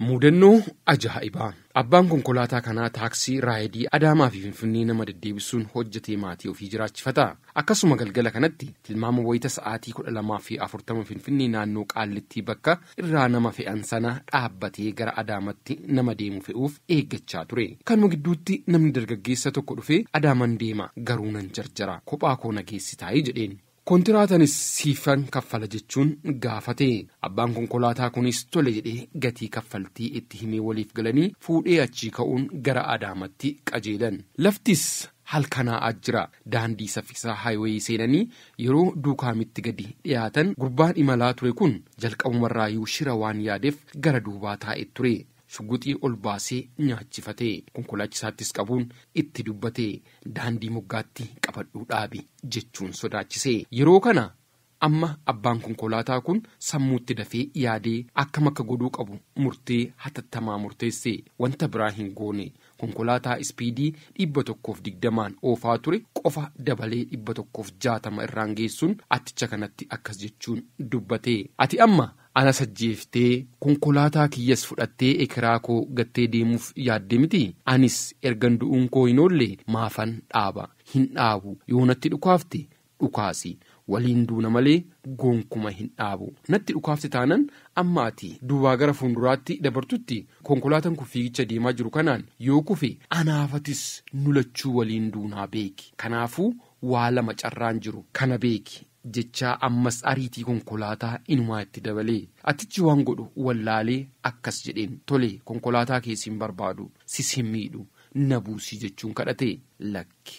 Mudannoo ajaa'ibaa! Abbaan konkolaataa kanaa taaksii raayidii Adaamaa fi Finfinnee nama deddeebisuun hojjetee maatii ofii jiraachifata. Akkasuma galgala kanatti tilmaama wayita sa'aatii 12:40 Finfinnee naannoo Qaallittii bakka irraa nama fe'an sana dhaabbatee gara Adaamaatti nama deemu fe'uuf eeggachaa ture. Kanuma gidduutti namni dargaggeessa tokko dhufee, "Adaaman deema, garuu nan jarjara, kophaa koo na geessitaayii?" jedheen. Kontiraatanis siifan kaffala jechuun gaafate. Abbaan konkolaataa kunis tole jedhee gatii kaffaltii itti himee waliif galanii fuudhee achii ka'uun gara Adaamatti qajeelan. Laftis halkanaa'aa jira. Daandii saffisaa highway seenanii yeroo Duukaamitti gadi dhiyaatan, gurbaan imalaa ture kun jalqabumarraayyuu shira waan yaadeef gara duubaa taa'ee ture. Shuguxii ol baasee nyaachifate. Konkolaachisaattis qabuun itti dubbate. "Daandii moggaatti qabadhuu dhaabi" jechuun sodaachise. Yeroo kana amma abbaan konkolaataa kun sammuutti dafee yaadee akkam akka godhuu qabu murtee hatattamaa murteesse. Wanta biraa hin goone. Konkolaataa ispiidii 120n oofaa ture qofa dabalee 160 irraan geessuun atticha kanatti akkas jechuun dubbate: "Ati amma ana sajjeeftee konkolaataa kiyyas fudhattee ekeraa koo gattee deemuuf yaadde miti? Anis ergan du'uun koo hin oolle maafan dhaaba? Hin dhaabu. Yoo natti dhukaafte dhukaasi, waliin duuna malee gonkuma hin dhaabu. Natti dhukaafte taanan, amma ati duubaa gara fuulduraatti dabartutti konkolaataan kun fiigicha deemaa jiru kanaan yoo kufe, anaafatis nulachuu waliin duunaa beeki. Kanaafuu waa lama carraan jiru kana beeki" jechaa ammas ariitii konkolaataa inumaa itti dabalee. Atichi waan godhu wallaalee akkas jedheen: "Tole, konkolaataa keessi hin barbaadu, sis hin miidhu, na buusii" jechuun kadhate. "Lakki,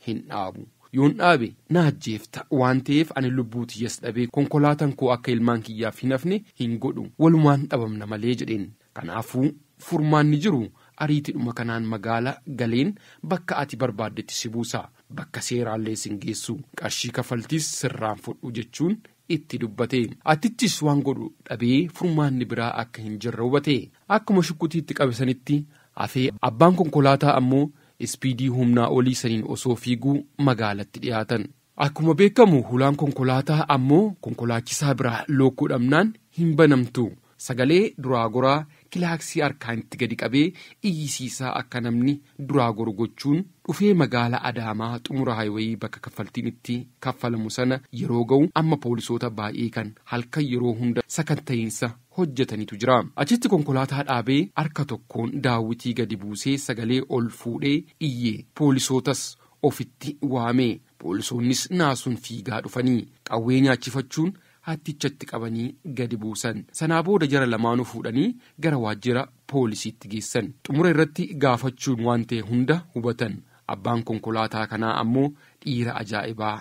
hin dhaabu. Yoon dhaabe na ajjeefta waan ta'eef, ani lubbuu tiyyas dhabee konkolaataan koo akka ilmaan kiyyaaf hin hafne hin godhu, walumaan dhabamna malee" jedheen. "Kanaafuu furmaanni jiru ariitiidhuma kanaan magaala galeen bakka ati barbaaddetti si buusa, bakka seeraallee sin geessu, qarshii kaffaltiis sirraan fudhu" jechuun itti dubbate. Atichis waan godhu dhabee furmaanni biraa akka hin jirre hubate. Akkuma shukkutiitti qabe sanitti hafee, abbaan konkolaataa ammoo ispiidii humnaa olii saniin osoo fiiguu magaalatti dhiyaatan. Akkuma beekamu hulaan konkolaataa ammoo konkolaachisaa biraa lookuu dhabnaan hin banamtu. Sagalee duraa goraa kilaaksii harkaan itti gadi qabee iyyisiisaa akka namni duraa goru gochuun dhufee magaala Adaamaa xumura highway bakka kaffaltiin itti kaffalamu sana yeroo ga'u, amma poolisoota baay'ee kan halkan yeroo hunda sakanta'iinsa hojjetanitu jira. Achitti konkolaataa dhaabee harka tokkoon daawwitii gadi buusee sagalee ol fuudhee iyyee poolisootas ofitti waame. Poolisoonnis naasuun fiigaa dhufanii qawwee nyaachifachuun hattichatti qabanii gadi buusan. Sanaa booda jara lamaanuu fuudhanii gara waajjira poolisiitti geessan. Xumura irratti gaafachuun waan ta'e hunda hubatan. Abbaan konkolaataa kanaa ammoo dhiira ajaa'ibaa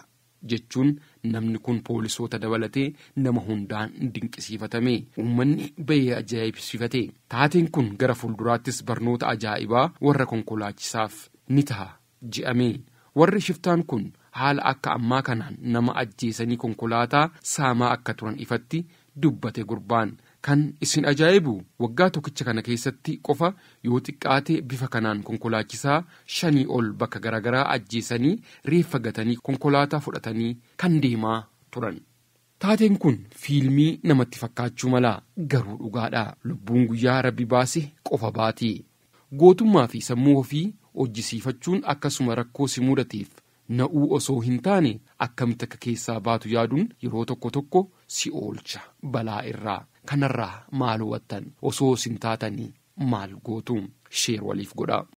jechuun namni kun poolisoota dabalatee nama hundaan dinqisiifatame. Uummanni bahee ajaa'ibsiifate. Taateen kun gara fuulduraattis barnoota ajaa'ibaa warra konkolaachisaaf ni ta'a je'ame. Warri shiftaan kun haala akka ammaa kanaan nama ajjeesanii konkolaataa saamaa akka turan ifatti dubbate gurbaan. Kan isin ajaa'ibu, waggaa tokkicha kana keessatti qofa yoo xiqqaate bifa kanaan konkolaachisaa shanii ol bakka garaagaraa ajjeesanii, reeffa gatanii, konkolaataa fudhatanii kan deemaa turan. Taateen kun fiilmii namatti fakkaachuu mala, garuu dhugaadha. Lubbuun guyyaa Rabbi baase qofa baati. Gootummaa fi sammuu ofii hojjisiifachuun, akkasuma rakkoo si mudateef na'uu osoo hin taane akkamitti akka keessaa baatu yaaduun yeroo tokko tokko si oolcha balaa irraa. Kanarraa maal hubattan? Osoo isin taatanii maal gootu? Share waliif godhaa.